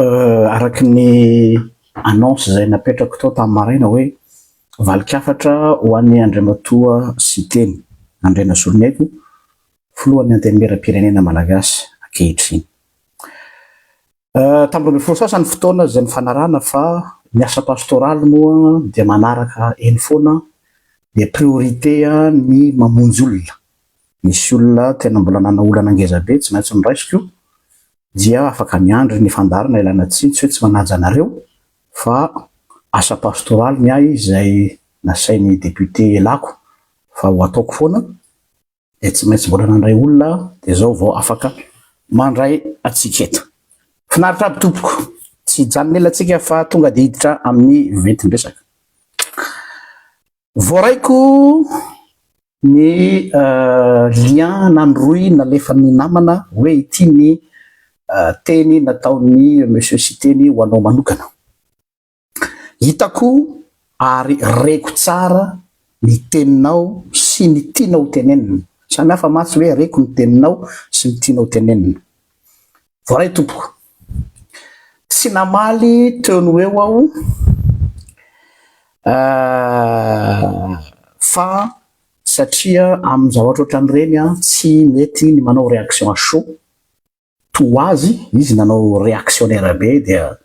Araka ny annonce izay napetrako tao tamin'ny maraina hoe valin-kafatra ho an'i Andriamatoa Siteny Andrianasoloniaiko, filohan'ny Antenimierampirenena Malagasy ankehitriny. Tamin'ny 12 sasany fotoana izay nifanarahana fa ny asa pastoraly moa dia manaraka eny foana dia priorité ny mamonjy olona. Nisy olona tena mbola nanao olana ngeza be tsy maintsy noraisiko dia afaka miandry ny fandaharana ialana tsiny tsy hoe tsy manaja anareo fa asa pastoraly ny ahy izay nasain'ny député elako fa ho ataoko foana dia tsy maintsy mbola nandray olona aho dia zao vao afaka mandray antsika eto. Finaritra aby tompoko. Tsy hijanona ela tsika fa tonga dia hiditra amin'ny ventin-dresaka. Voaraiko ny lien na ny rohy nalefan'ny namana hoe ity ny teny nataon'ny Monsieur Siteny ho anao manokana. Hitako ary reko tsara ny teninao sy ny tianao ho tenenina. Samy hafa mantsy hoe reko ny teninao sy ny tianao tenenina. Voaray tompoko. Tsy namaly teo no eo aho fa satria amin'ny zavatra ohatran'ireny tsy mety ny manao réaction à chaud. Toa azy, izy nanao réactionnaire be dia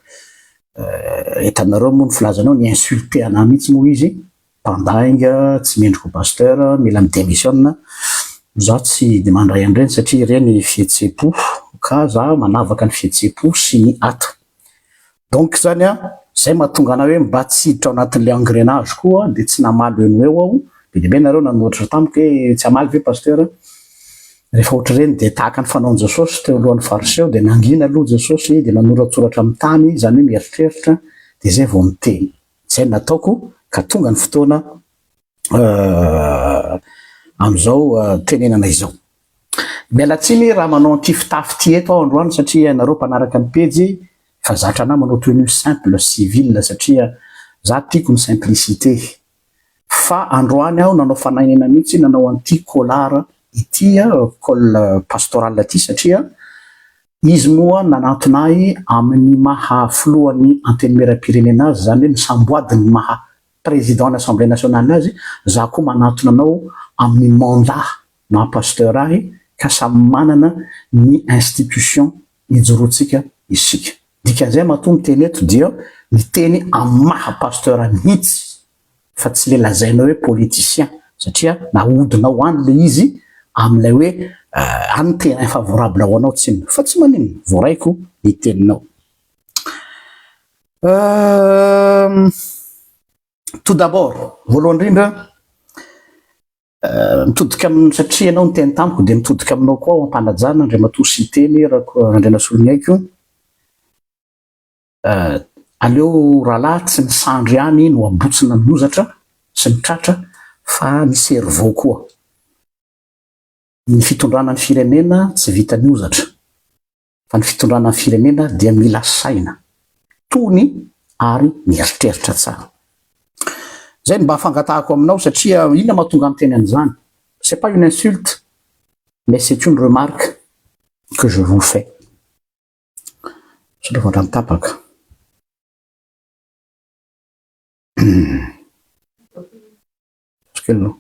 hitanareo moa ny filazany ao, ni-insulter anah mihitsy moa izy, mpandainga, tsy mendrika ho pasteur, mila mi-demissionne, za tsy de mandray an'ireny satria ireny fihetseham-po ka za manavaka ny fihetseham-po sy ny ato. Donc zany an, zay mahatonga anah hoe mba tsy hiditra ao anatin'ilay engrenage koa dia tsy namaly eo no eo aho, be dia be nareo nanoratra tamiko hoe tsy hamaly ve Pasteur? Rehefa ohatr'ireny dia tahaka ny fanaon'i Jesosy teo alohan'ny Fariseo dia nangina aloha Jesosy dia nanoratsoratra amin'ny tany, izany hoe mieritreritra dia izay vao miteny. Izay no nataoko ka tonga ny fotoana amin'izao tenenana izao. Miala tsiny raha manao an'ity fitafy ity eto aho androany satria ianareo mpanaraka ny pejy efa zatra anah manao tenue simple civile satria za tiako ny simplicité fa androany aho nanao fanahinina mihitsy nanao an'ity collar ity col pastoral ity satria izy moa nanantona ahy amin'ny maha filohan'ny antenimierampirenena azy izany hoe nisamboady ny maha président ny assemblée nationale azy za koa manantona anao amin'ny mandat maha pasteur ahy ka samy manana ny institution ijoroantsika isika. Dikan'izay matoa miteny eto dia miteny amin'ny maha pasteur mihitsy fa tsy le lazainao hoe politicien satria nahodinao any le izy amin'ilay hoe any ny terrain favorable ho anao tsinona fa tsy maninona voaraiko ny teninao. Tout d'abord, voalohany indrindra, Mitodika amin'ny satria ianao niteny tamiko dia mitodika aminao koa aho am-panajana Andriamatoa Siteny Randrianasoloniaiko. Aleo rahalahy tsy ny sandry ihany no abotsina ny hozatra sy ny tratra fa ny cerveau koa. Ny fitondrana ny firenena tsy vitan'ny hozatra. Fa ny fitondrana ny firenena dia mila saina tony ary mieritreritra tsara. Zay no mba fangatahako aminao satria inona mahatonga miteny an'izany? C'est pas une insulte mais c'est une remarque que je vous fais. Sao ohatran'ny tapaka. Kely aloha.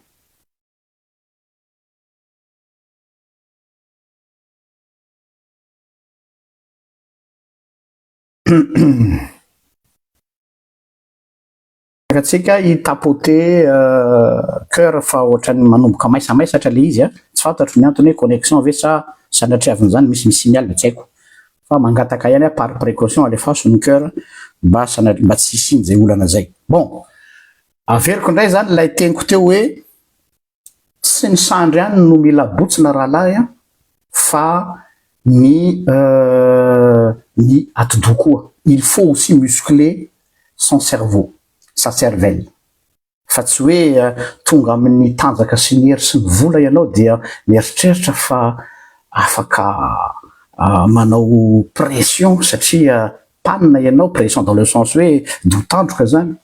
Antsika hi tapoter coeur fa ohatran'ny manomboka maisamaisatra le izy a, tsy fantatro ny antony hoe connexion ve sa sanatriavin'izany misy mi-signale tsy haiko fa mangataka ihany aho par précaution alefaso ny coeur mba sanatria mba tsy hisian'izay olana zay. Bon, averiko indray zany ilay teniko teo hoe Tsy ny sandry ihany no mila abotsina rahalahy a, fa ny ny atidoha koa. Il faut aussi muscler son cerveau, sa cervelle. Fa tsy hoe tonga amin'ny tanjaka sy ny hery sy ny vola ianao dia mieritreritra fa afaka manao pression satria mpanina ianao, pression dans le sens hoe doha-tandroka zany.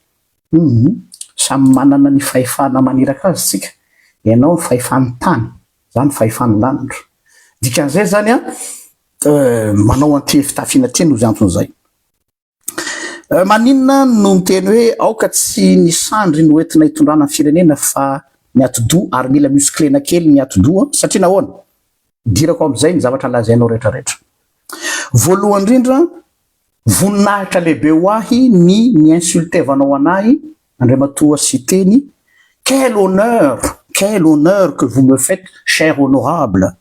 Humm samy manana ny fahefana maniraka azy tsika, ianao ny fahefan'ny tany, za ny fahefan'ny lanitra. Dikan'izay zany an, manao an'ity fitafiana ity noho izay antony izay. Maninona no miteny hoe aoka tsy ny sandry no entina hitondrana ny firenena fa ny atidoha, ary mila musclena kely ny atidoha? Satria nahoana? Idirako amin'izay ny zavatra lazainao rehetrarehetra. Voalohany indrindra, voninahitra lehibe ho ahy ny ni-insultevanao anahy, Andriamatoa Siteny, quel honneur, quel honneur que vous me faites, cher honorable,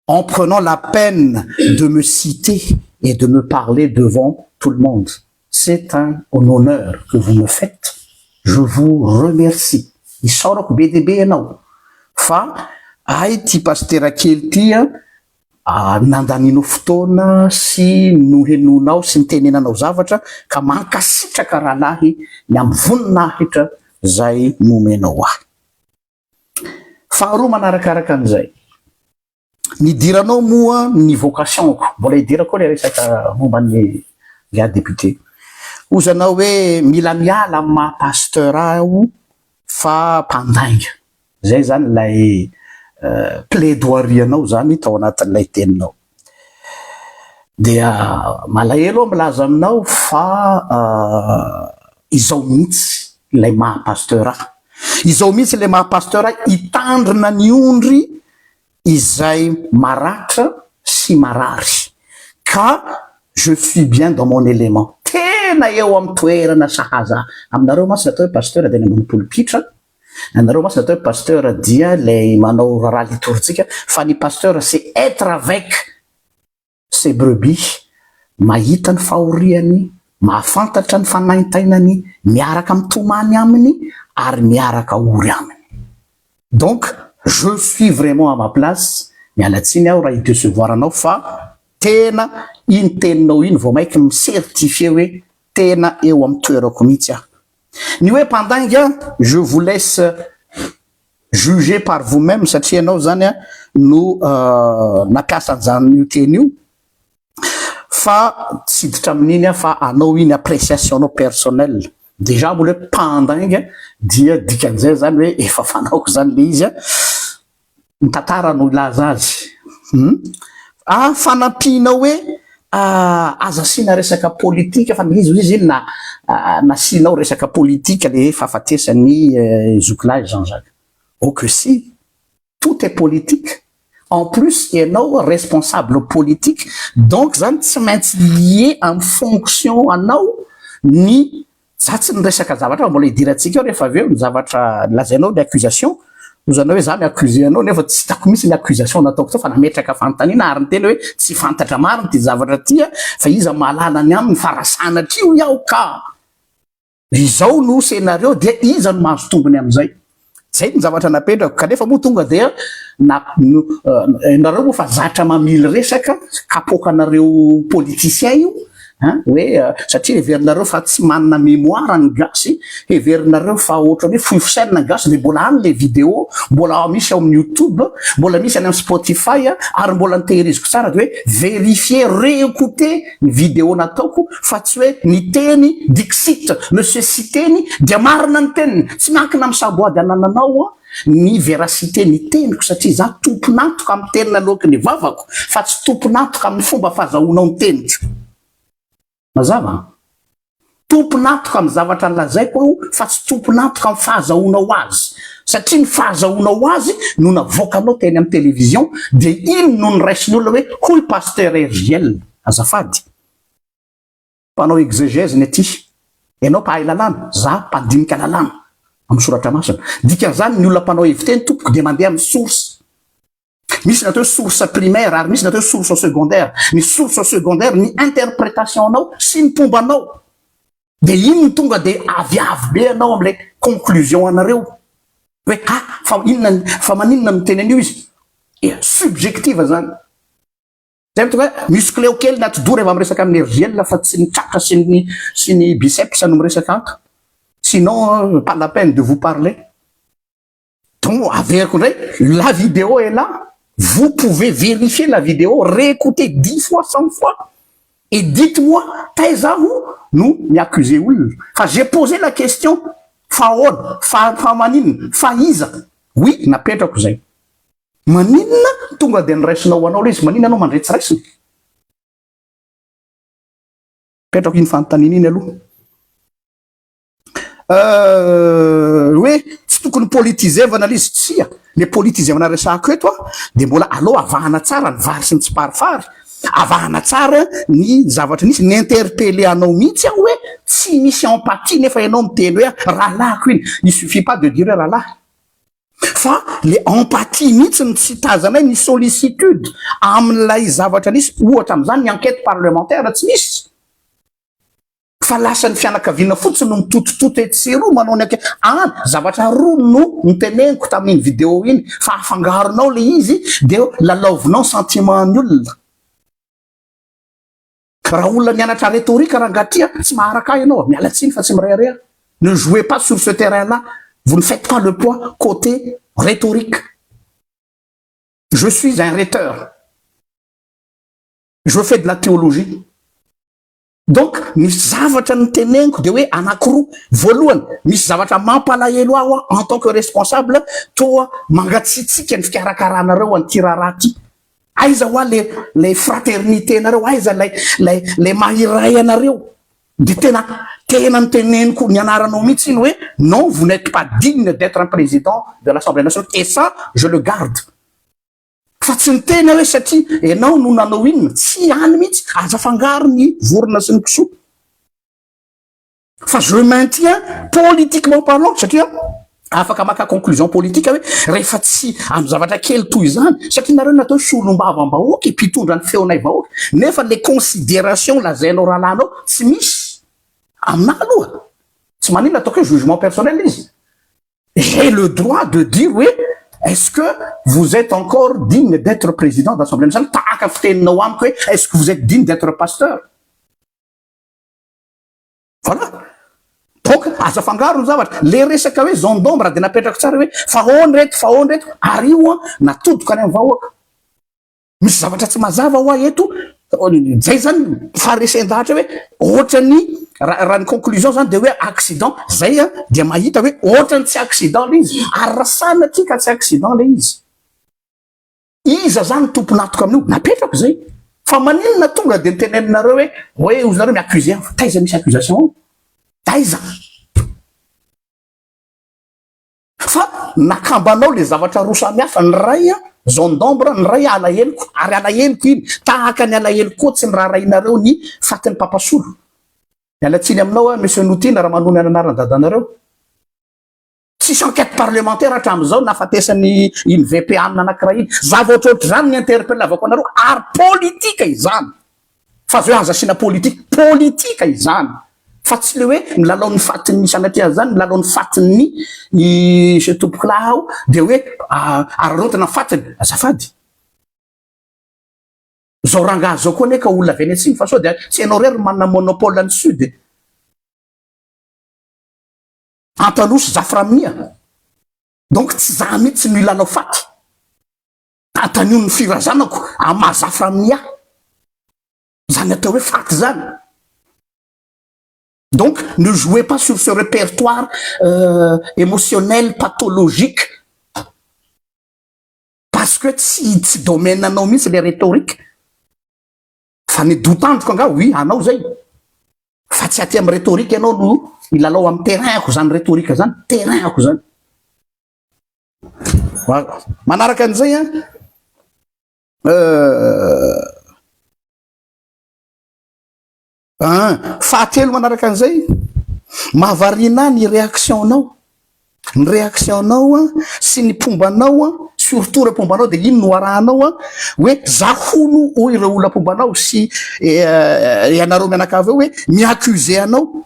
en prenant la peine de me citer et de me parler devant tout le monde. C'est un honneur que vous me faites. Je vous remercie. Isaorako be dia be ianao fa ahy ty pastera kely ty a nandaninao fotoana sy nohenonao sy nitenenanao zavatra, ka mankasitraka rahalahy ny amin'ny voninahitra zay nomenao ahy. Faharoa manarakaraka an'izay, nidiranao moa ny vocation-ko, mbola hidirako le resaka momba ny ga député. Ozanao hoe mila miala amin'ny maha pasteur aho fa mpandainga. Zay zany ilay plaidoirie anao zany tao anatin'ilay teninao. Dia malahelo aho milaza aminao fa izao mihitsy ilay maha pasteur ahy. Izao mihitsy ilay maha pasteur ahy, hitandrina ny ondry izay maratra sy marary. Ka je suis bien dans mon élément. Tena eo amin'ny toerana sahaza aminareo mantsy natao hoe pasteur dia any ambony polipitra. Anareo mantsy natao hoe pasteur dia ilay manao raharaha litorjika, fa ny pasteur, c'est être avec ses brebis, mahita ny fahoriany, mahafantatra ny fanaintainany, miaraka mitomany aminy ary miaraka ory aminy. Donc je suis vraiment à ma place. Miala tsiny aho raha hi-décevoir anao, fa tena iny teninao iny vao maiky mi-certifie hoe tena eo amin'ny toerako mihitsy aho. Ny hoe mpandainga, je vous laisse juger par vous-même, satria ianao zany a no nampiasa an'izany io teny io, fa tsy hiditra amin'iny aho, fa anao iny appréciation nao personnel. Déjà mbola hoe mpandainga dia dikan'izay zany hoe efa fanaoko zany le izy a, ny tantara no ilaza azy. Fanampianao hoe aza asiana resaka politika, fa izy izy iny na nasianao resaka politika le fahafatesany zokilahy Jean-Jacques. Oh que si, tout est politique. En plus ianao responsable politique, donc zany tsy maintsy lié amin'ny fonction anao ny za tsy niresaka zavatra, fa mbola hidirantsika eo rehefa avy eo ny zavatra lazainao, ny accusation ozanao hoe za mi-accuse anao, nefa tsy hitako mihitsy ny accusation nataoko tao, fa nametraka fanontaniana ary ny tena hoe tsy fantatra marina ty zavatra ty a, fa iza mahalala ny aminy, fa raha sanatria io iaho ka izao no scénario, dia iza no mahazo tombony amin'izay? Zay ny zavatra napetrako, kanefa moa tonga dia na no nareo moa fa zatra mamily resaka kapokanareo politicien io an, hoe satria heverinareo fa tsy manana mémoire ny gasy, heverinareo fa ohatrany hoe fohifosainina ny gasy, de mbola any le vidéo, mbola misy ao amin'ny YouTube, mbola misy any amin'ny Spotify, ary mbola nitehiriziko tsara, de hoe vérifier, réécouter ny vidéo nataoko, fa tsy hoe ny teny dixit monsieur Siteny dia marina ny teniny. Tsy miankina amin'ny samboady anananao a ny véracité ny teniko, satria za tompon'antoka amin'ny tenina aloaky ny vavako, fa tsy tompon'antoka amin'ny fomba fahazahoanao ny teniko. Mazava? Tompon'antoka amin'ny zavatra lazaiko aho, fa tsy tompon'antoka amin'ny fahazahoanao azy, satria ny fahazahoanao azy no navoakanao teny amin'ny télévision, dia iny no niraisin'ny olona hoe hoy pasteur RJL. Azafady, mpanao exégèse ny aty ianao, mpahay lalàna, za mpandinika lalàna amin'ny soratra masina. Dikan'izany, ny olona mpanao heviteny, tompoko, dia mandeha amin'ny source. Misy natao hoe source primaire ary misy natao hoe source secondaire. Ny source secondaire, ny interprétation anao sy ny pombanao, de iny ny tonga de aviavy be anao am'le conclusion anareo hoe ah, fa inona, fa maninona miteny an'io izy e, subjective zany. Zay tonga hoe musclé kely ny atidoha rehefa miresaka amin'ny RJL, fa tsy ny tratra sy ny biceps no miresaka ato, sinon pas la peine de vous parler. Donc averiko indray, la vidéo est là, vous pouvez vérifier la vidéo, réécouter 10 fois, 100 fois et dites-moi taiza aho no mi-accuser olona. Fa j'ai posé la question: fa ahoana, fa maninona, fa iza? Oui, napetrako zay. Maninona tonga de nyraisinao ho anao le izy? Maninona anao mandre tsy raisina? Petrako iny fanontaniana iny aloha. Hoe tsy tokony politizevana le izy, tsia, le politizevana resahako eto a de mbola aleo avahana tsara ny vary sy ny tsiparifary, avahana tsara ny zavatra nisy, ni-interpeller anao mihitsy aho hoe tsy misy empathie nefa ianao miteny hoe rahalahiko iny, il suffit pas de dire hoe rahalahy fa le empathie mihitsy no tsy tazanay, ny sollicitude amin'ilay zavatra nisy, ohatra amin'izany ny enquête parlementaire tsy misy. Fa lasa ny fianakaviana fotsiny no mitotototo etsy sy eroa manao ny anke an! Zavatra roa no noteneniko tamin'iny vidéo iny fa afangaronao le izy de lalaovinao ny sentiment ny olona. Raha olona nianatra rhétorique rangaha ty a, tsy maharaka ahy ianao a, miala tsiny fa tsy mirehareha. Ne jouez pas sur ce terrain là, vous ne faites pas le poids côté rhétorique. Je suis un rhéteur. Je fais de la théologie. Donc ny zavatra noteneniko de hoe anakiroa, voalohany misy zavatra mampalahelo aho en tant que responsable toa mangatsiatsiaka ny fikarakaranareo an'ity raharaha ty, aiza hoa le le fraternité nareo, aiza lay lay le maha iray anareo, de tena tena noteneniko ny anaranao mihitsy iny hoe non, vous n'êtes pas digne d'être un président de l'Assemblée nationale et ça je le garde. Fa tsy niteny aho hoe satria enao no nanao inona, tsy any mihitsy, aza afangaro ny vorona sy ny kisoa. Fa je maintiens politiquement parlant, satria afaka maka conclusion politique hoe rehefa tsy amin'ny zavatra kely toy izany, satria nareo natao hoe solombavam-bahoaka e, mpitondra ny feonay vahoaka, nefa le considération lazainao rahalahinao tsy misy aminah aloha, tsy maninona ataoko hoe jugement personnel izy. J'ai le droit de dire hoe est-ce que vous êtes encore digne d'être président d'assemblée nationale tahaka fiteninao amiko hoe est-ce que vous êtes digne d'être pasteur? Voilà. Donc aza afangaro ny zavatra. Le resaka hoe zone d'ombre de napetrako tsara hoe fa ahoana reto, fa ahoana reto, ary io an natodiko any amin'ny vahoaka. Misy zavatra tsy mazava hoa eto, zay zany faharesen-dahatra hoe ohatrany raha ny conclusion zany de hoe accident, zay a dia mahita hoe ohatrany tsy accident le izy, ary raha sanatria ka tsy accident le izy, iza zany tompon'antoka amin'io? Napetrako zay, fa maninona tonga de niteneninareo hoe hoe ozy nareo mi-accuser ahy, taiza misy accusation ao? Taiza? Fa nakambanao le zavatra roa samy hafa, ny ray zone d'ombre, ny ray alaheloko, ary alaheloko iny, tahaka ny alaheloko koa tsy niraharahianareo ny fatin'ny Papasolo. Miala tsiny aminao aho Monsieur Notina raha manonona ny anaran'ny dadanareo. Tsisy enquête parlementaire hatramin'izao nahafatesan'ny iny VP anona anankiray iny. Zavatra ohatr'izany ny interpellavako anareo ary politika izany. Fa zao aza asiana politika, politika izany fa tsy le hoe milalao ny fatin'ny sanatria zany, milalao ny fatin'ny i tompokolahy aho de hoe araraotina ny fatiny, azafady. Zao rangahy zao koa anie ka olona avy any atsimo fa sao de tsy ianao irery no manana monopole any sud e. Antanosy Zaframinia. Donc tsy za mihitsy no hilalao faty. Antanio ny firazanako amin'ny maha Zaframinia. Zany atao hoe faty zany. Donc ne jouez pas sur ce répertoire émotionnel pathologique parce que tsy tsy domaine anao mihitsy le rhétorique. Fa ny dotandroko angaha oui anao zay. Fa tsy aty amin'ny rhétorique ianao no hilalao amin'ny terrain-ko zany rhétorique zany, terrain-ko zany. Manaraka an'izay an, fahatelo manaraka an'izay, mahavariana ahy ny réaction-nao, ny réaction-nao an sy ny mpombanao an, surtout ireo mpombanao dia iny no arahanao an, hoe za hono hoy ireo olona mpombanao sy ianareo mianakavy eo hoe mi-accuser anao.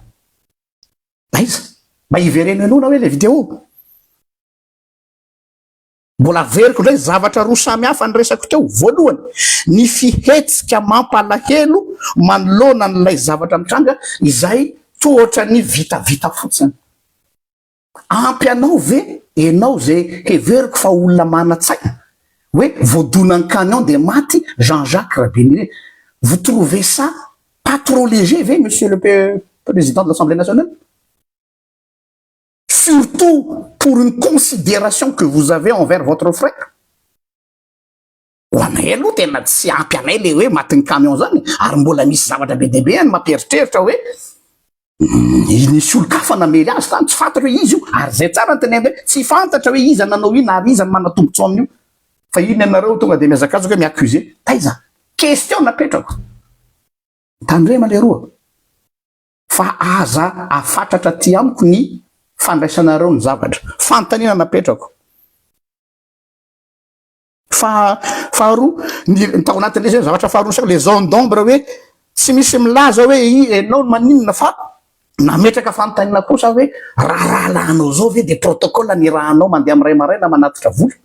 Aiza? Mba hivereno henoina hoe le vidéo. Mbola averiko indray zavatra roa samy hafa ny resako teo. Voalohany, ny fihetsika mampalahelo manoloana an'ilay zavatra mitranga izay toa ohatran'ny vitavita fotsiny. Ampy anao ve enao izay heveriko fa olona manan-tsaina hoe voadonan'ny camion dia maty Jean Jacques Rabenirina? Vous trouvez ça pas trop léger ve monsieur le président de l'Assemblée nationale? Surtout pour une considération que vous avez envers votre frère? Ho anay. Zahay aloha tena tsy ampy anay le hoe matin'ny camion zany ary mbola misy zavatra be dia be any mampieritreritra hoe nisy olon-kafa namely azy tany, tsy fantatra hoe iza io, ary zay tsara ny tenenina hoe tsy fantatra hoe iza nanao ina ary iza no manan-tombotsoa amin'io, fa iny ianareo tonga dia mihazakazaka hoe mi-accuser, taiza? Question napetrako, tandrema leroa fa aza afatratra aty amiko ny fandraisanareo ny zavatra, fanontaniana napetrako. Fa faharoa, ny tao anatin'ilay izy zavatra faharoa niseho, les zones d'ombre hoe tsy misy milaza hoe i enao no maninona fa nametraka fanontaniana kosa hoe raha rahalahinao zao ve de protocole ny rahanao mandeha amin'ny ray maraina manatitra vola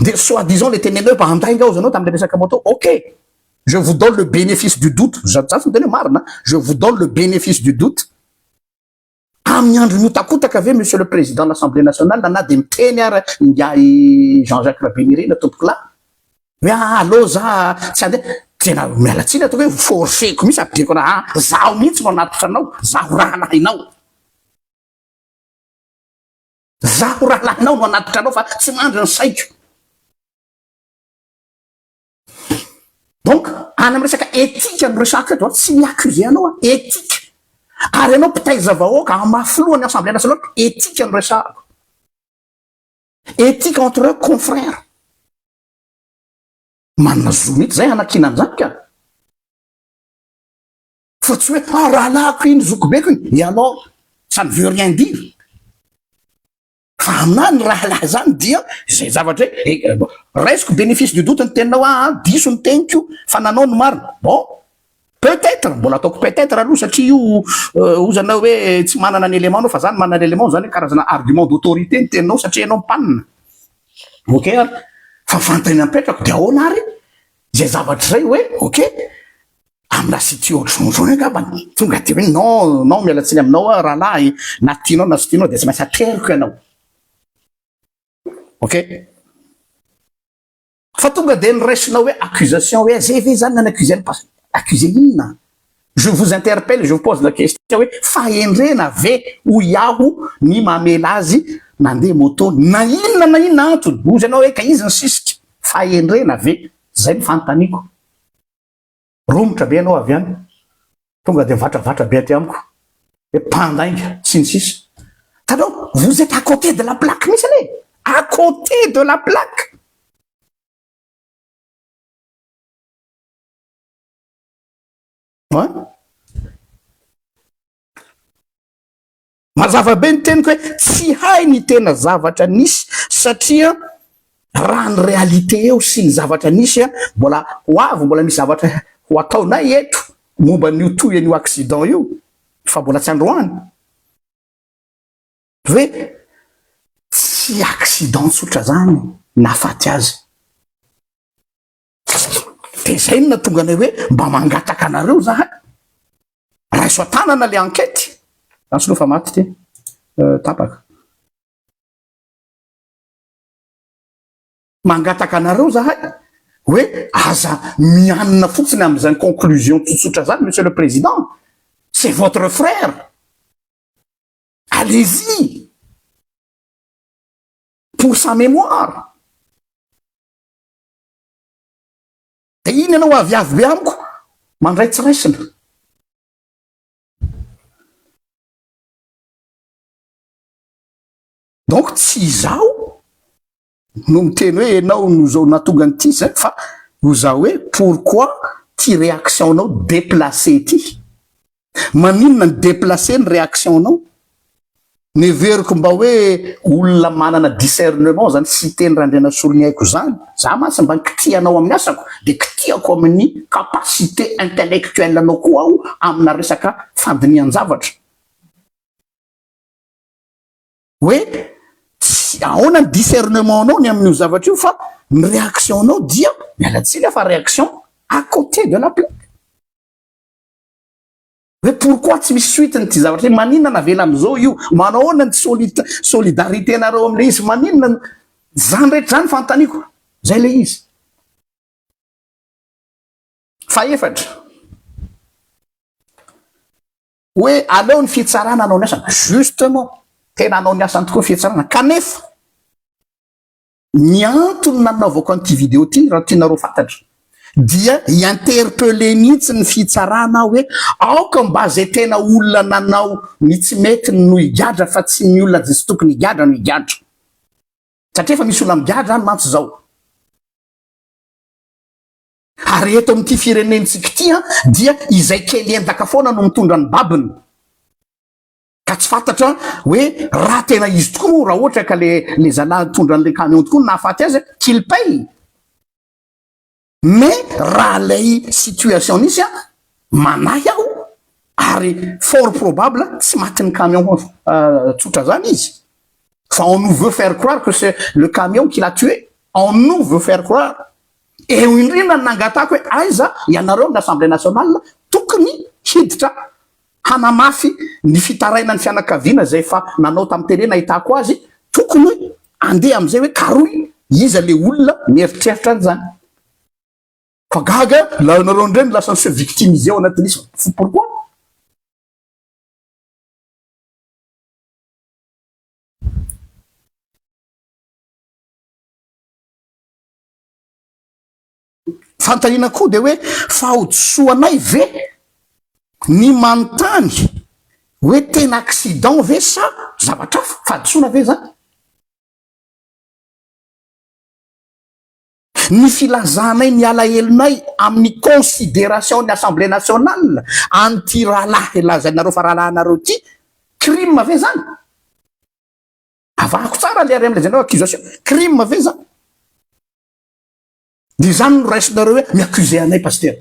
de soi disant le tenenao hoe mba handainga aho zanao tamin'ilay resaka moto, ok je vous donne le bénéfice du doute, za tsy miteny hoe marina, je vous donne le bénéfice du doute. Amin'ny andron'ny hotakotaka ve Monsieur le Président de l'Assemblée nationale na dia miteny ara ingahy Jean Jacques Rabenirina tompokolahy hoe ah aleo za tsy handeha, tena miala tsiny ataoko hoe forcer-ko mihitsy ampidiriko ana ah zaho mihitsy no hanatitra anao, zaho rahalahinao, zaho rahalahinao no hanatitra anao fa tsy mandry ny saiko. Donc any amin'ny resaka éthique no resahako eto a, tsy mi-accuser anao aho, éthique. Ary ianao mpitaiza vahoaka, amin'ny maha filohan'ny Assemblée nationale, éthique no resahako. Éthique entre confrères. Manana zo mihitsy zay hanakiana an'izany ka. Fa tsy hoe ah rahalahiko iny, zokibeko iny, et alors? Ça ne veut rien dire. Fa aminah ny rahalahy zany dia izay zavatra hoe raisiko bénéfice du doute ny teninao aa diso ny teniko fa nanao ny marina bon peut être mbola ataoko peut être aloha satria io ozana hoe tsy manana ny élément anao fa za no manana ny élément zany hoe karazana argument d'autorité ny teninao satria ianao mpanina ok ary fa fanontaniana mipetrako de ahoana ary izay zavatra izay hoe ok Amina site ohatrohatran'izao angambany, tonga dia hoe non, non miala tsiny aminao aho rahalahy, na tianao na tsy tianao dia tsy maintsy ateriko ianao. Ok? Fa tonga dia noraisinao hoe accusation hoe zay ve zany ny accusé ny accusé inona? Je vous interpelle, je vous pose la question hoe fahendrena ve hoy aho ny mamela azy nandeha moto na inona na inona antony? Hozy ianao hoe ka izy nisisika. Fahendrena ve? Zay ny fanontaniako. Romotra be ianao avy any, tonga dia mivatravatra be aty amiko hoe mpandainga sy ny sisa. Hitanao, vous êtes à côté de la plaque mihitsy anie, à côté de la plaque. Hein? Mazava be ny teniko hoe tsy hay ny tena zavatra nisy satria raha ny réalité eo sy ny zavatra nisy mbola ho avy mbola misy zavatra ho ataonay eto momba an'io toy an'io accident io fa mbola tsy androany hoe tsy accident tsotra zany nahafaty azy. Dia izay no nahatonga anay hoe mba mangataka anareo zahay, raiso an-tanana le enquête. Zany sinoa fa maty ty, tapaka. Mangataka anareo zahay hoe aza mianina fotsiny amin'izany conclusion tsotsotra zany monsieur le président, c'est votre frère, allez-y pour sa mémoire. Dia iny ianao aviavy be amiko mandray tsy raisina. Donc tsy izaho no miteny hoe ianao no zao nahatonga an'ity zay fa ho zaho hoe pourquoi ty réaction-nao déplacé ty? Maninona ny déplacer ny réaction-nao? Neveriko mba hoe olona manana discernement zany Siteny Randrianasoloniaiko zany, za mantsy mba kitihanao amin'ny asako de kitihako amin'ny capacité intellectuelle anao koa aho amina resaka fandinihan-javatra. Hoe tsy ahoana ny discernement nao ny amin'io zavatra io fa ny réaction nao dia, miala tsiny aho fa réaction à côté de la plaque. Hoe pourquoi tsy misy suite ny ty zavatra ty, maninona navela amizao io, manao ahoana ny solidarité nareo amle izy, maninona zany rehetra zany fanontaniako, zay le izy. Fahefatra, hoe aleo ny fitsarana hanao ny asany, justement, tena hanao ny asany tokoa ny fitsarana, kanefa. Ny antony nanaovako an'ity vidéo ity raha tianareo fantatra dia hi-interpeller mihitsy ny fitsarana aho hoe aoka mba zay tena olona nanao ny tsy mety no higadra fa tsy ny olona tsy tokony higadra no higadra. Satria efa misy olona migadra any mantsy zao. Ary eto amin'ity firenentsika ity an dia izay kely endaka foana no mitondra ny babiny. Ka tsy fantatra hoe raha tena izy tokoa moa raha ohatra ka le le zalahy nitondra an'le camion tokoa no nahafaty azy qu'il paye. Mais raha lay situation nisy an, manahy aho ary fort probable tsy matin'ny camion tsotra zany izy fa on nous veut faire croire que c'est le camion qui l'a tué, on nous veut faire croire. Eo indrindra no nangatahako hoe aiza ianareo amin'ny assemblée nationale tokony hiditra hanamafy ny fitarainan'ny fianakaviana izay efa nanao tamin'ny télé nahitako azy, tokony andeha amin'izay hoe karohy iza le olona mieritreritra an'izany. Fa gaga la nareo indray no lasa se victimiser ao anatin'isy, pourquoi? Fanontaniana koa dia hoe fahodisoanay ve ny manontany hoe tena accident ve sa zavatra hafa? Fahadisoana ve izany? Ny filazanay ny alahelonay amin'ny considération ny Assemblée nationale an'ity rahalahy lazainareo fa rahalahinareo ity, crime ve izany? Avahako tsara le ary am'lazainareo accusation, crime ve izany? Dia izany no raisinareo hoe mi-accuser anay Pasitera.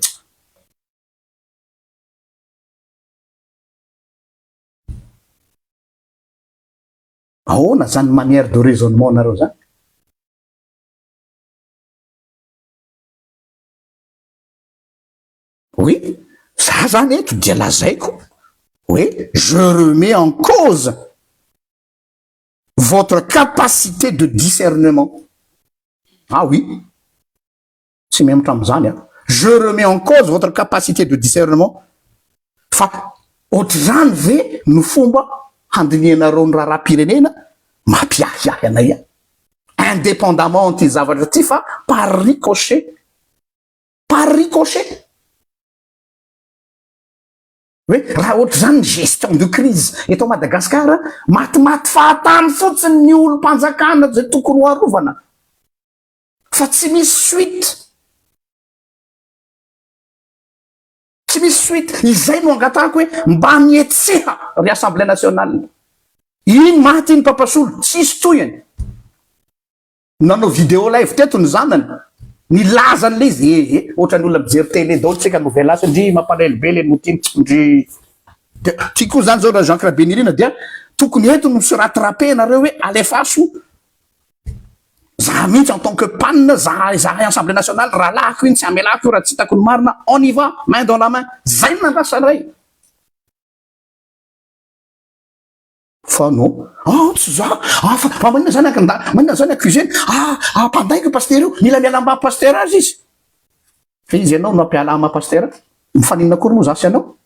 Ahoana zany manière de raisonnement nareo zany? Oui, za zany eto dia lazaiko hoe je remets en cause votre capacité de discernement. Ah oui, tsy mihemotra amin'izany aho. Je remets en cause votre capacité de discernement. Fa ohatr'izany ve no fomba handinihanareo ny raharaham-pirenena? Mampiahiahy anay ihany. Indépendamment an'ity zavatra ity fa par ricochet. Par ricochet. Hoe raha ohatr'izany ny gestion de crise eto Madagascar, matimaty fahatany fotsiny ny olom-panjakana izay tokony ho arovana fa tsy misy suite. Tsy misy suite. Izay no angatahako hoe mba mihetseha ry Assemblée nationale. Iny maty iny Papasolo, tsisy tohiny. Nanao vidéo live teto ny zanany, nilaza an'ilay izy, eh eh, ohatran'ny olona mijery télé daholo tsika nouvelle as, ndry mampalahelo be le notiny, ndry. Dia ty koa zany zao raha Jean Rabenirina dia tokony eto no se rattraper nareo hoe alefaso za mihitsy en tant que pan za zahay assemblée nationale rahalahiko iny tsy amelako io raha tsy hitako ny marina, on y va main dans la main, zay no nandrasanay. Fa non. Ah tsy za. Ah fa fa maninona zany akinda maninona zany accusé-ny? Ah ah mpandainga io pasitera io, mila miala amin'ny maha pasitera azy izy. Fa iza ianao no hampiala ahy maha pasitera? Mifaninona akory moa za sy ianao?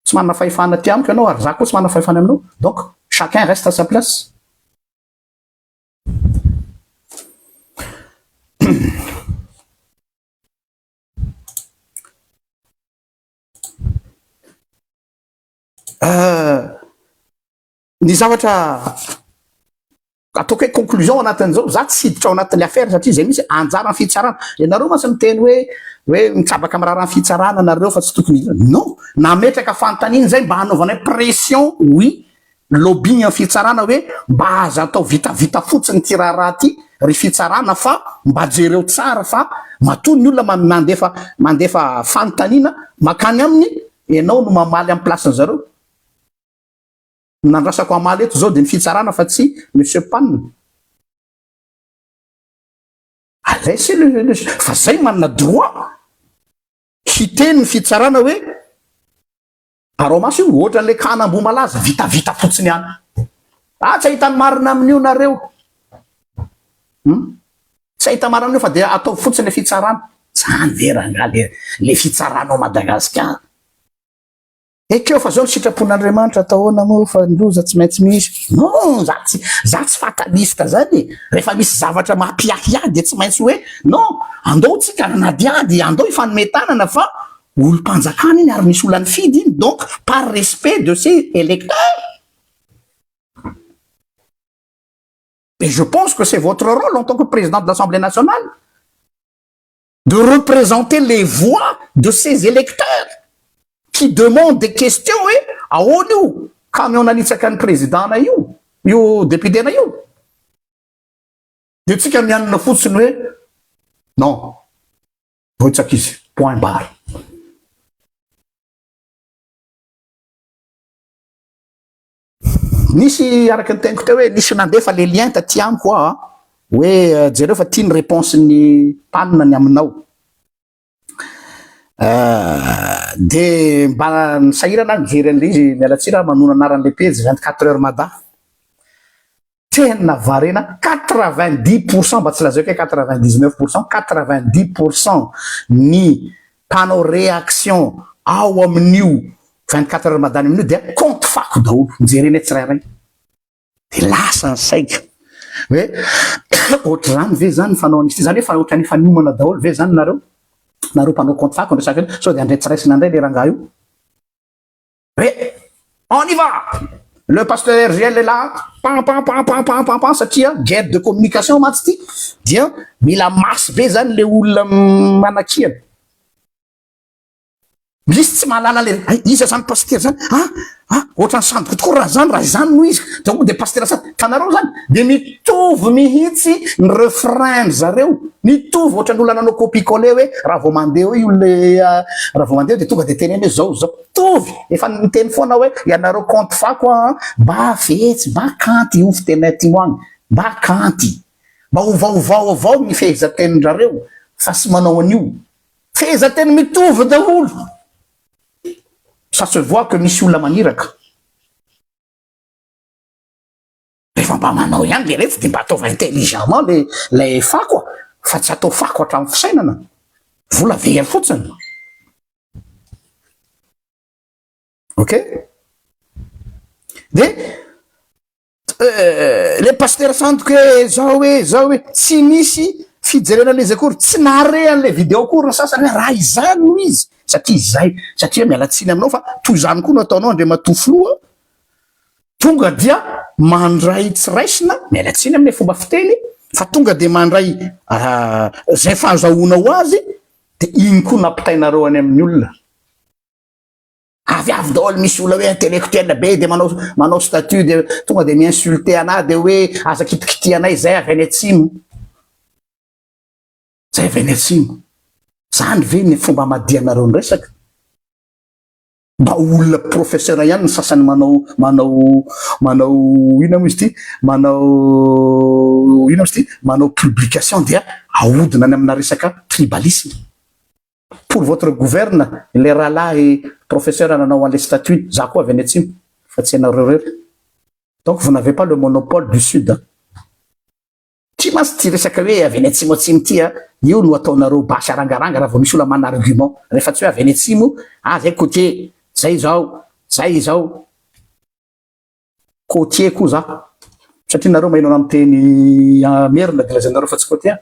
Tsy manana fahefana aty amiko ianao ary za koa tsy manana fahefana aminao. Donc chacun reste à sa place. Ny zavatra ataoko hoe conclusion anatin'izao, za tsy hiditra ao anatin'ny affaire satria zay mihitsy anjaran'ny fitsarana. Ianareo mantsy miteny hoe hoe mitsabaka amin'ny raharahan'ny fitsarana nareo fa tsy tokony hiditra. Non, nametraka fanontaniana zay mba hanaovanay pression, oui, lobbying amin'ny fitsarana hoe mba aza atao vitavita fotsiny ity raharaha ity ry fitsarana fa mba jereo tsara fa matoa ny olona mandefa mandefa fanontaniana makany aminy Ianao no mamaly amin'ny place-ny zareo. Ny nandrasako hamaly eto izao dia ny fitsarana fa tsy Monsieur Pan. Laissez le, le, fa zay manana droit hiteny ny fitsarana hoe arao maso io ohatran'ilay kana Ambohimalaza vitavita fotsiny ihany. Ah tsy ahita ny marina amin'io nareo. Hum? Tsy ahita marina amin'io fa dia ataovy fotsiny le fitsarana. Zany ve rangaha le le fitsarana ao Madagasikara? Ekeo fa zao ny sitrapon'Andriamanitra atao ahoana moa fa ny loza tsy maintsy misy. Non, za tsy za tsy fataliste zany e. Rehefa misy zavatra mampiahiahy dia tsy maintsy hoe non, andao tsika hanadihady, andao hifanome tanana fa olom-panjakana iny ary misy olona nifidy iny donc par respect de ses électeurs. Et je pense que c'est votre rôle en tant que président de l'Assemblée nationale de représenter les voix de ses électeurs qui demandent des questions hoe ahoana io camion nanitsaka ny président-na io, io député-na io. De tsika mianina fotsiny hoe non, voatsaka izy, point barre. Nisy araka ny teniko teo hoe nisy nandefa le lien taty amiko aho hoe jereo fa ty ny réponse ny panina ny aminao. De mba nisahirana aho nijery an'le izy, miala tsiny raha manona anaran'le pejy 24 heures mada. Tena variana, 90% mba tsy lazaiko hoe 99%, 90% ny mpanao réaction ao amin'io 24 heures madany amin'io dia compte fako daholo, jerena tsirairay. De lasa ny saiko hoe ohatr'izany ve zany ny fanao an'izy ity, zany hoe fa ohatran'ny efa niomana daholo ve zany nareo, nareo mpanao compte fako ny resaka io, sao de handray tsy raisina indray le rangahy io. Hoe on y va! Le pasteur RGL est là, pan pan pan pan pan pan pan satria guerre de communication mantsy ity dia mila masse be zany le olona manakiana. Misy tsy mahalala le hay iza zany pasitera zany ah ah ohatran'ny sandoka tokoa raha zany raha izany no izy donc de pasitera sady hitanareo zany de mitovy mihitsy ny refrain ry zareo mitovy ohatran'ny olona nanao copie coller hoe raha vao mandeha eo io le raha vao mandeha eo de tonga de teneno hoe zao zao mitovy efa niteny foana hoe ianareo compte fako an mba fetsy mba kanty io fiteny aty agny mba kanty mba ovaovao avao ny fehezantenin-drareo fa tsy manao an'io Fehezanteny mitovy daholo. Ça se voit que misy olona maniraka. Rehefa mba manao ihany le retsy de mba ataova intelligemment le le fako a, fa tsy atao fako hatramin'ny fisainana. Vola very fotsiny. Ok? De Le pasitera sandoka hoe zao hoe zao hoe tsy misy fijerena an'izy akory, tsy nahare an'ilay vidéo akory ny sasany hoe raha izany no izy satria izay, satria miala tsiny aminao fa toy izany koa no ataonao Andriamatoa Filoha, tonga dia mandray tsy raisina, miala tsiny amin'ilay fomba fiteny fa tonga dia mandray izay fahazahoanao azy dia iny koa no ampitainareo any amin'ny olona. Avy avy daholo misy olona hoe intellectuel be de manao manao statut de tonga de mi-insulter anah de hoe aza kitikitihanay zay avy any atsimo. Zay avy any atsimo. Zany ve ny fomba amadihanareo ny resaka? Mba olona professeur ihany ny sasany manao manao manao inona moa izy ity? Manao inona moa izy ity? Manao publication dia ahodina any amina resaka tribalisme. Pour votre gouverne, ilay rahalahy professeur nanao an'ilay statut, za koa avy any atsimo fa tsy ianareo irery. Donc vous n'avez pas le monopole du sud an. Ty mantsy ty resaka hoe avy any atsimo atsimo ty an, io no ataonareo basy arangaranga raha vao misy olona manana argument. Rehefa tsy hoe avy any atsimo, ah zay côtier, zay izao, zay izao. Côtier koa za. Satria nareo maheno anah miteny merina de lazainareo fa tsy côtier.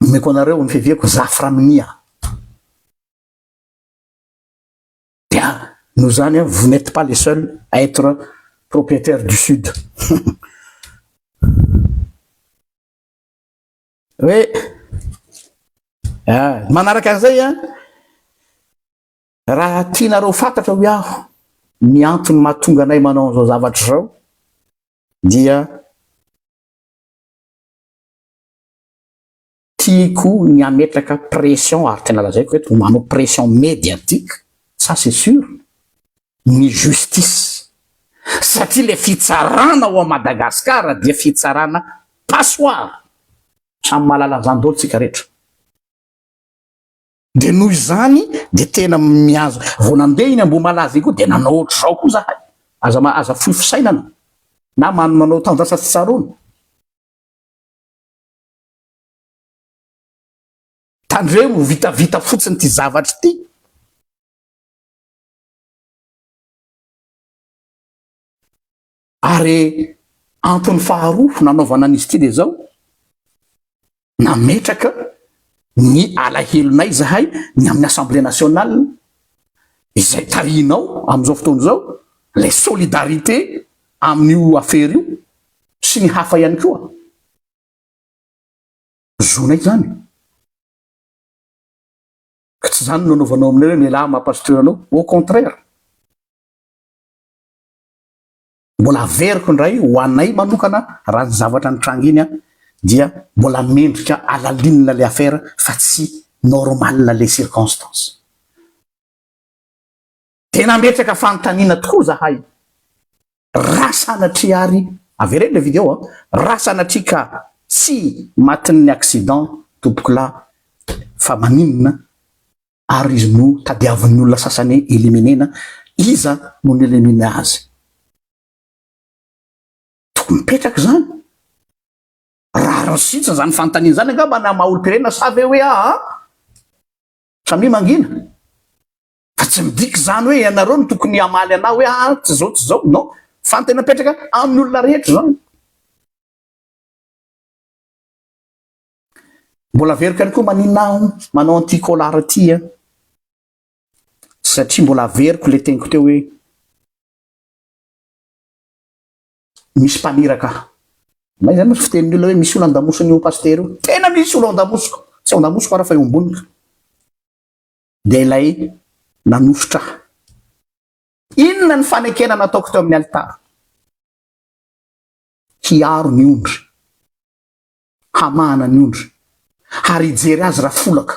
Omeko anareo ny fiaviako Zaframinia. Dia noho izany vous n'êtes pas les seuls à être propriétaires du sud. Hoe ah, manaraka an'izay an, raha tianareo fantatra hoy aho ny antony mahatonga anay manao an'izao zavatra izao dia Tiako ny hametraka pression ary tena lazaiko eto manao pression médiatique ça c'est sûr ny justice satria le fitsarana ao Madagascar dia fitsarana passoire samy mahalala an'izany daholo tsika rehetra de noho izany de tena mihazo vao nandeha iny Ambohimalaza iny koa de nanao ohatr'izao koa zahay aza aza fohy fisainana na manao tendance tsy tsaroana. Tandremo vitavita fotsiny ity zavatra ity. Ary antony faharoa nanaovana an'izy ity dia izao, nametraka ny alahelonay izahay ny amin'ny Assemblée nationale izay tarihinao amin'izao fotoana izao, ilay solidarité amin'io afera io sy ny hafa ihany koa. Zonay izany. Ka tsy izany no anaovanao aminay hoe mialà maha pasteur anao, au contraire. Mbola averiko indray ho anay manokana raha ny zavatra nitranga iny dia mbola mendrika alalinina le affaire fa tsy normal le circonstance. Dia nametraka fanontaniana tokoa zahay raha sanatria ary, avereno le video an, raha sanatria ka tsy matin'ny accident tompokolahy fa maninona ary izy no tadiavin'ny olona sasany éliminer-na, iza no ni-éliminer azy? Tokony mipetraka izany. Rariny sitsiny izany fanontaniana izany angamba na maha olom-pirenena sa ve hoe aa? Samia mangina. Fa tsy midika izany hoe ianareo no tokony hamaly anah hoe aa tsy izao tsy izao. Non. Fanontaniana mipetraka amin'ny olona rehetra izany. Mbola averiko ihany koa maninona aho manao an'ity collar ity an, satria mbola averiko le teniko teo hoe misy mpaniraka ahy. May zany misy fitenin'ny olona hoe misy olona andamosin'io pasitera io. Tena misy olona andamosiko, tsy ao andamosiko ara fa eo amboniko. Dia ilay nanosotra ahy. Inona ny fanekena nataoko teo amin'ny alitara? Hiaro ny ondry. Hamahana ny ondry. Ary hijery azy raha folaka.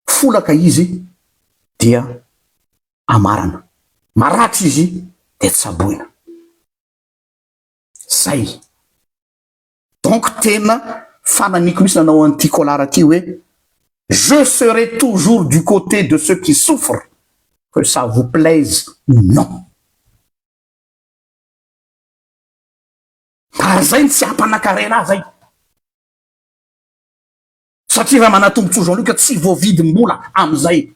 Folaka izy dia amarana. Maratra izy dia tsaboina. Zay. Donc tena fananiko mihitsy nanao an'ity colar ity hoe je serai toujours du côté de ceux qui souffrent que ça vous plaise ou non. Ary zay no tsy hampanakarena ahy zay. Satria raha manatombontsoa Jean Luc tsy voavidim-bola amizay.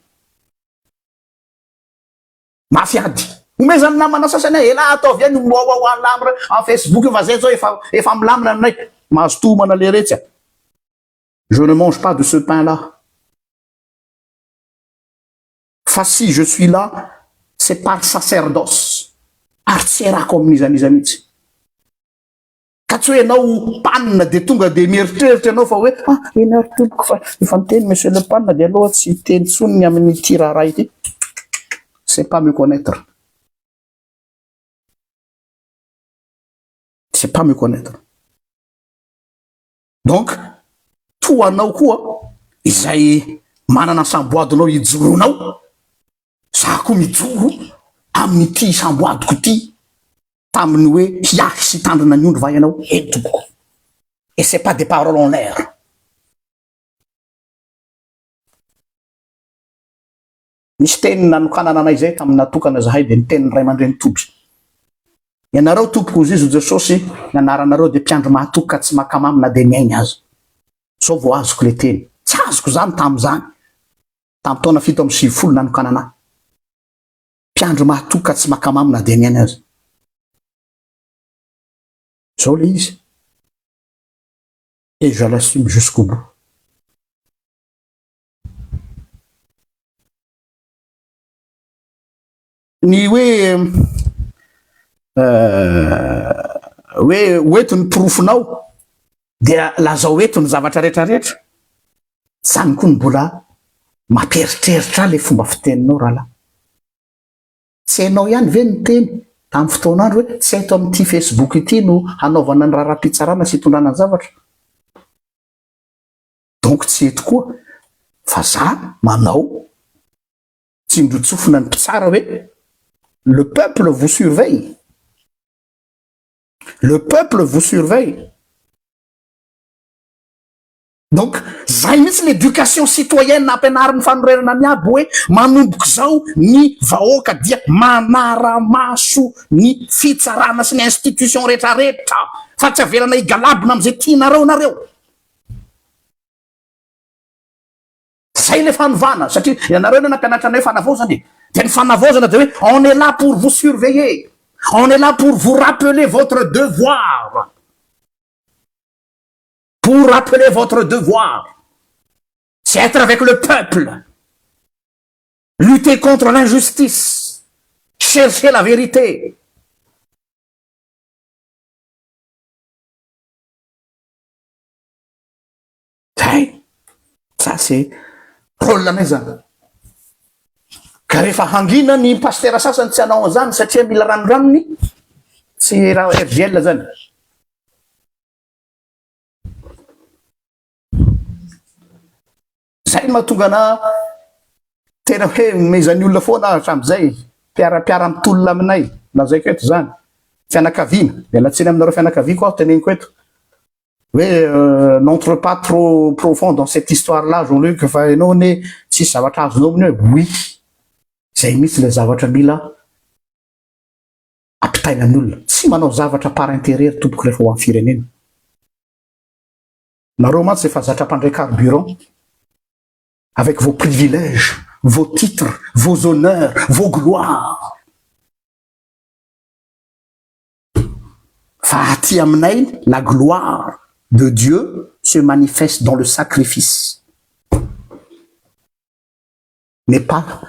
Mafy ady. Omezan'ny namana sasany ahy, elah ataovy ihany io miwawawa aminy am Facebook io fa zay zao efa efa milamina aminay. Mazotoa homana leretsy a. Je ne mange pas de ce pain là. Fa si je suis là, c'est par sacerdoce. Ary tsy erako amin'iza n'iza mihitsy. Ka tsy hoe ianao panne dia tonga dia mieritreritra ianao fa hoe ah eny ary tompoko fa efa niteny monsieur le panne dia aloha tsy hiteny intsony ny amin'ity raharaha ity. C'est pas me connaître. C'est pas me connaître. Donc toa anao koa izay manana ny samboadinao hijoroanao, za koa mijoro amin'ity samboadiko ity tamin'ny hoe hiahy sy hitandrina ny ondry va ianao? Eny tompoko. Et c'est pas des paroles en l'air. Nisy teny nanokanana anay izay tamin'ny natokana izahay dia ny tenin'ny ray aman-dreny Toby. Ianareo tompoko hozy izy ho Jesosy, ny anaranareo dia mpiandry mahatoky ka tsy maka mamy na dia ny ainy aza. Izao vao azoko ilay teny. Tsy azoko izany tamin'izany. Tamin'ny taona 97 nanokanana ahy. Mpiandry mahatoky ka tsy maka mamy na dia ny ainy aza. Izao ilay izy. Et je l'assume jusqu'au bout. Ny hoe hoe hoeto ny porofonao dia lazao eto ny zavatra rehetra rehetra, zany koa no mbola mampieritreritra ahy le fomba fiteninao rahalahy. Tsy hainao ihany ve ny teny tamin'ny fotoan'andro hoe tsy eto amin'ity Facebook ity no hanaovana ny raharaham-pitsarana sy hitondrana ny zavatra? Donc tsy eto koa fa za manao tsindrotsofina ny mpitsara hoe le peuple vous surveille, le peuple vous surveille. Donc zay mihitsy l'éducation citoyenne ampianarin'ny fanorenana miabo hoe manomboka izao ny vahoaka dia manara-maso ny fitsarana sy ny institution retraretra fa tsy avelana higalabona am'izay tianareo nareo. Zay le fanovana satria ianareo anie nampianatra anay fanavaozana e! Dia ny fanavaozana dia hoe on est là pour vous surveiller. On est là pour vous rappeler votre devoir. Pour rappeler votre devoir. C'est être avec le peuple. Lutter contre l'injustice. Chercher la vérité. Zay! Ça c'est rôle anay zany. Ka rehefa hangina ny pasitera sasany tsy hanao an'izany satria mila ranondranony, tsy raha RGL zany. Zay no mahatonga anà tena hoe omezan'ny olona foana aho hatramin'izay, mpiara-mpiara mitolona aminay, lazaiko eto zany, fianakaviana, miala tsiny aminareo fianakaviako aho teneniko eto, hoe n'entre pas trop profond dans cette histoire là Jean Luc fa ianao anie tsisy zavatra azonao amin'io e, oui, zay mihitsy ilay zavatra mila ampitaina ny olona, tsy manao zavatra par intérêt ry tompoko rehefa ho an'ny firenena. Nareo mantsy efa zatra mpandray carburant avec vos privilèges, vos titres, vos honneurs, vos gloires. Fa aty aminay la gloire de Dieu se manifeste dans le sacrifice mais pas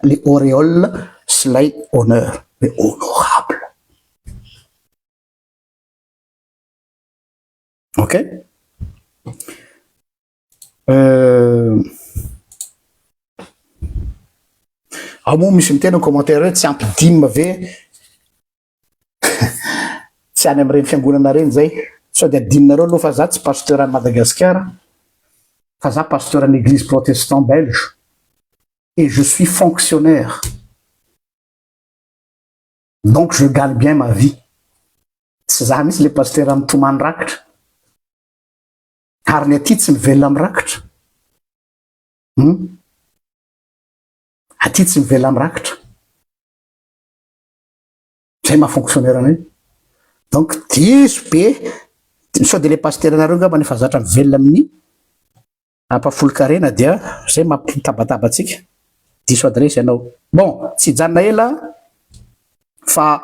le auréole sy lay honneur mais honorable. Ok? Euh, ao moa misy miteny commentaire hoe tsy ampy dime ve tsy any amin'ireny fiangonana ireny zay sao dia adinonareo aloha fa za tsy pasteur any Madagasikara fa za pasteur any église protestant belge et je suis fonctionnaire donc je gagne bien ma vie Tsy za mihitsy le pasitera mitomany rakitra. Ary ny aty tsy mivelona amin'ny rakitra. Hum. Aty tsy mivelona amin'ny rakitra. Zay maha fonctionnaire anay. Donc diso be. Sao dia le pasitera nareo angamba efa zatra mivelona amin'ny Ampahafolon-karena dia zay mampitabataba antsika. Diso adiresy ianao. Bon, tsy hijanona ela fa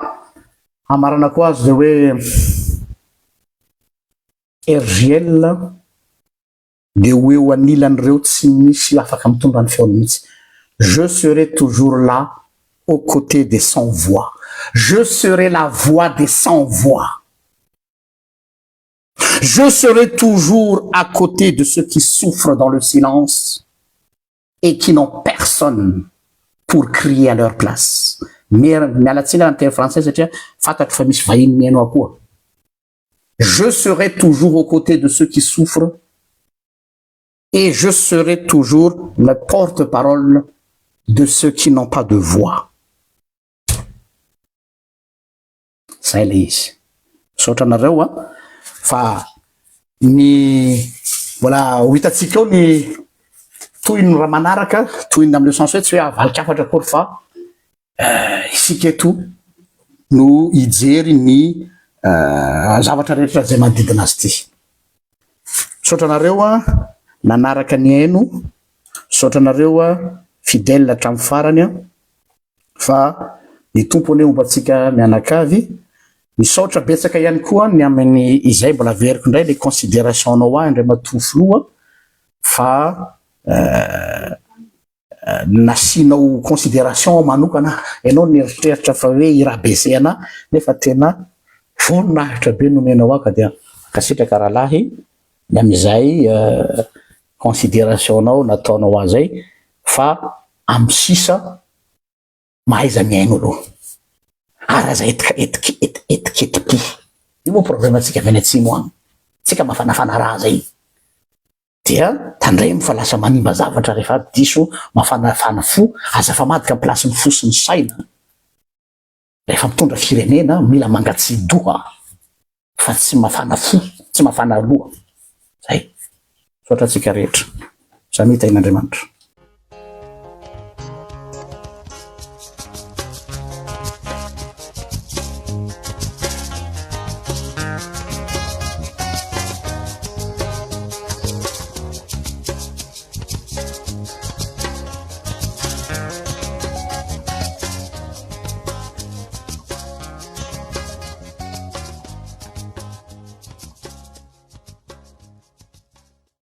hamaranako azy dia hoe RJL dia ho eo anilan'ireo tsy misy afaka mitondra ny feony mihitsy. Je serai toujours là aux côtés des sans voix. Je serai la voix des sans voix. Je serai toujours à côté de ceux qui souffrent dans le silence et qui n'ont personne pour crier à leur place. Miala tsiny raha miteny français satria fantatro fa misy vahiny mihaino ahy koa. Je serai toujours aux côtés de ceux qui souffrent et je serai toujours le porte-parole de ceux qui n'ont pas de voix. Zay ilay izy. Misaotra anareo a. Fa ny mbola ho hitantsika eo ny tohiny raha manaraka, tohiny amin'ny sens hoe tsy hoe havalikafatra akory fa isika eto no hijery ny zavatra rehetra izay manodidina azy ity. Misaotra anareo a nanaraka ny haino, misaotra anareo a fidèle hatramin'ny farany a. Fa ny Tompo anie homba antsika mianakavy. Misaotra betsaka ihany koa ny amin'ny izay mbola averiko indray le considération nao ahy Andriamatoa Filoha fa nasianao considération manokana ianao nieritreritra fa hoe hi-rabaisser anah nefa tena voninahitra be nomenao ahy ka dia mankasitraka rahalahy ny amin'izay considération nao nataonao ahy zay fa amin'ny sisa mahaiza mihaino aloha ary aza etiketipo io moa problème antsika avy any atsimo any tsika mafanafana raha zay dia tandremo fa lasa manimba zavatra rehefa diso mafanafana fo aza famadika ny place ny fo sy ny saina rehefa mitondra firenena mila mangatsidoha fa tsy mafana fo tsy mafana loha zay misaotra antsika rehetra samia tahin'Andriamanitra.